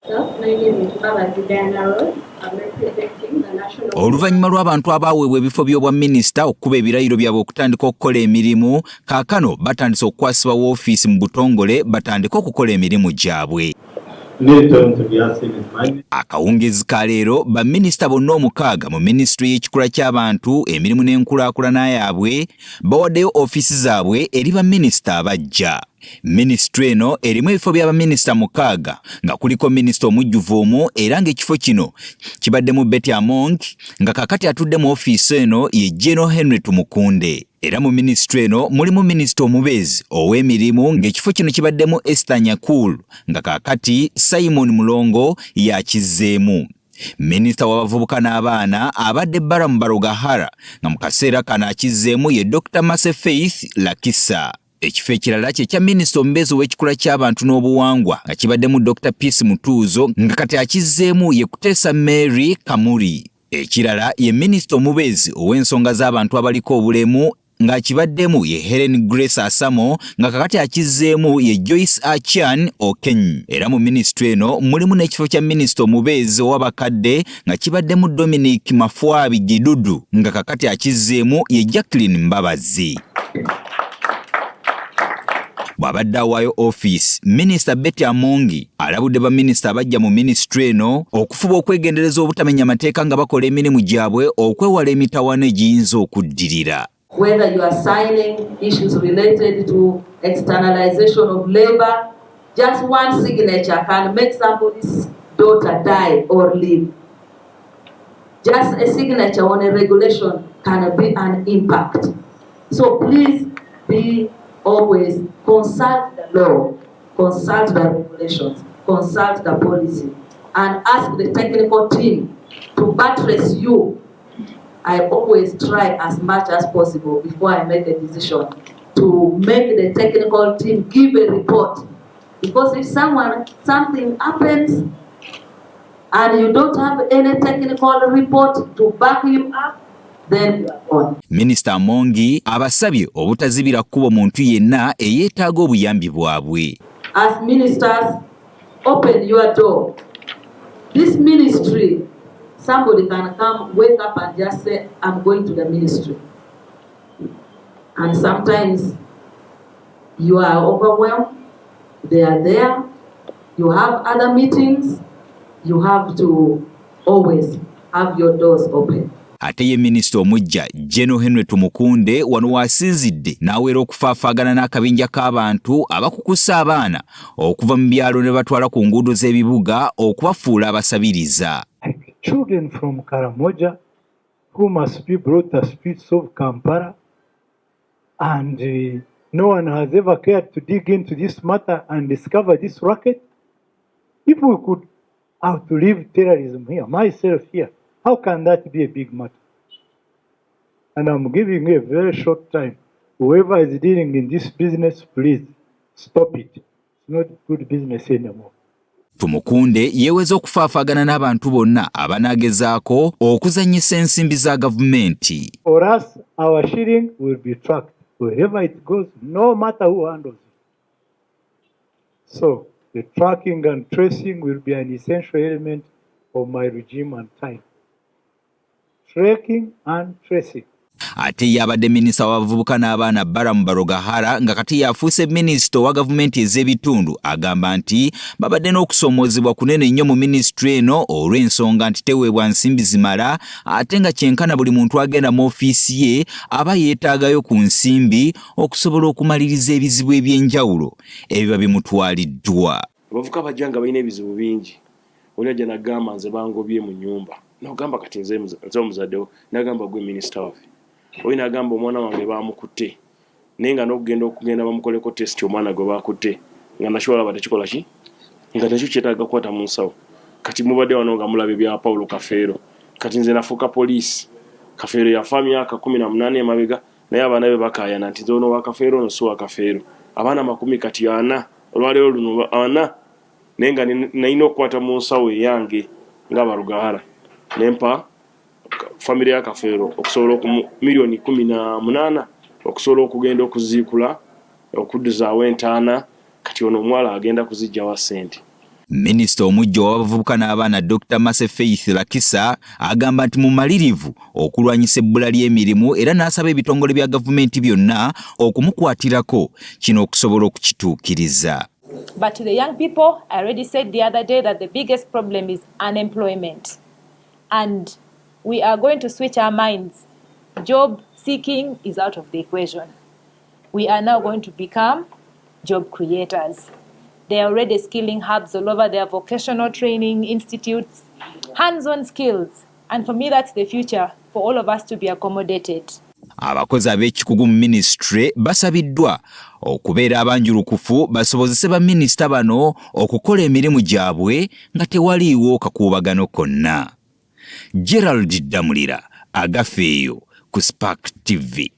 My name is Mbabazi Diana Rose. I'm representing the National. Oluvannyuma lw'abantu abaaweebwa ebifo by'obwa minisita okukuba ebirayiro byabwe okutandika okukola emirimu, kaakano batandise okukwasibwa woofiisi mu butongole batandike okukola emirimu gyabwe. Newton Tobiasin is my name. Akawungeezi ka leero, baminisita bonna omukaaga mu minisitule y'ekikula ky'abantu, emirimu n'enkulaakulana yaabwe bawaddeyo ofiisi zaabwe eri baminisita abajja. Minisitule eno erimu ebifo bya baminisita mukaaga nga kuliko minisita omujjuvu omu, era ng'ekifo kino kibaddemu Betty Among, nga kakati atudde mu ofiisi eno ye General Henry Tumukunde. Era mu minisitule eno mulimu minisita omubeezi ow'emirimu, ng'ekifo kino kibaddemu Esther Nyakul, nga kakati Simon Mulongo yakizzeemu. Minisita w'abavubuka n'abaana abadde Balaam Barugahara, nga mu kaseera kano akizzeemu ye Dr Mercy Faith Lakisa. Ekifo ekirala kye kya minisita omubeezi ow'ekikula ky'abantu n'obuwangwa, nga kibaddemu Dr Peace Mutuuzo, nga kati akizzeemu ye Kuteesa Mary Kamuri. Ekirala ye minisita omubeezi ow'ensonga z'abantu abaliko obulemu, ng'akibaddemu ye Helen Grace Asamo, nga kakati akizzeemu ye Joyce Achan Okeny. Era mu minisitule eno mulimu n'ekifo kya minisita omubeezi ow'abakadde, nga kibaddemu Dominic Mafwabi Gidudu, nga kakati akizzeemu ye Jacqueline Mbabazi. Bw'abadde awaayo ofiisi, minisita Betty Amongi alabudde baminisita abajja mu minisitule eno okufuba okwegendereza obutamenya mateeka nga bakola emirimu gyabwe, okwewala emitawaana egiyinza okuddirira. Whether you are signing issues related to externalization of labor, just one signature can make somebody's daughter die or live. Just a signature on a regulation can be an impact. So please be always consult the law, consult the regulations, consult the policy, and ask the technical team to buttress you. I always try as much as possible before I make a decision to make the technical team give a report. Because if something happens and you don't have any technical report to back you up, then you are gone. Minisita Amongi abasabye obutazibira kkubo muntu yenna eyeetaaga obuyambi bwabwe. As ministers, open your door. This ministry, somebody can come, wake up and just say, "I'm going to the ministry." And sometimes you are overwhelmed, they are there, you have other meetings, you have to always have your doors open. Ate ye minisita omuggya General Henry Tumukunde wano waasinzidde n'awera okufaafaagana n'akabinja k'abantu abakukusa abaana okuva mu byalo ne batwala ku nguudo z'ebibuga okubafuula abasabiriza. Like children from Karamoja who must be brought to the streets of Kampala, and no one has ever cared to dig into this matter and discover this racket. If we could outlive terrorism here, myself here, how can that be a big matter? And I'm giving you a very short time. Whoever is dealing in this business, please stop it. It's not good business anymore. Tumukunde yeeweza okufaafaagana n'abantu bonna abanaagezaako okuzannyisa ensimbi za gavumenti. For us, our shilling will be tracked wherever it goes, no matter who handles it. So the tracking and tracing will be an essential element of my regime and time. Tracking and tracing. Ate ye abadde minisita w'abavubuka n'abaana Balaam Barugahara, nga kati yafuuse minisita owa gavumenti ez'ebitundu, agamba nti babadde n'okusoomoozebwa kunene nnyo mu minisitule eno olw'ensonga nti teweebwa nsimbi zimala, ate nga kyenkana buli muntu agenda mu ofiisi ye aba yeetaagayo ku nsimbi okusobola okumaliriza ebizibu eby'enjawulo ebiba bimutwaliddwa. Abavubuka bajja nga balina ebizibu bingi. Oli ajja nagamba, "Nze bangobye mu nyumba." Nogamba, "Kati nze omuzaddewo?" Nagamba, "Gwe minisita waffe." Oli nagamba, "Omwana wange bamukutte," naye nga n'okugenda okugenda bamukoleko test omwana gwe bakutte nga nakyo olaba tekikola ki, nga nakyo kyetaaga kukwata mu nsawo. Kati mubadde wano nga mulaba ebya Paulo Kafeero. Kati nze nafuuka poliisi. Kafeero yafa myaka 18 emabega, naye abaana be bakaayana nti, "Nze ono wa Kafeero, ono si wa Kafeero." Abaana makumi kati ana olwaleero luno ana, naye nga nalina okukwata mu nsawo eyange nga Barugahara nempa famire ya Kafeero okusobola miliyoni 18 okusobola okugenda okuziikula, okudduzaawo entaana. Kati ono omuwala agenda kuzijjawa ssente? Minisita omuggya ow'abavubuka n'abaana Dr. Mercy Faith Lakisa agamba nti mumalirivu okulwanyisa ebbula ly'emirimu era n'asaba ebitongole bya gavumenti byonna okumukwatirako kino okusobola okukituukiriza. But to the young people, I already said the other day that the biggest problem is unemployment. And we are going to switch our minds. Job seeking is out of the equation. We are now going to become job creators. There are already skilling hubs all over. There are vocational training institutes, hands-on skills. And for me, that's the future for all of us to be accommodated. Abakozi ab'ekikugu mu minisitule basabiddwa okubeera abanjulukufu basobozese baminisita bano okukola emirimu gyabwe nga tewaliiwo kakuubagano konna. Gerald Ddamulira, Agafeeyo ku Spark TV.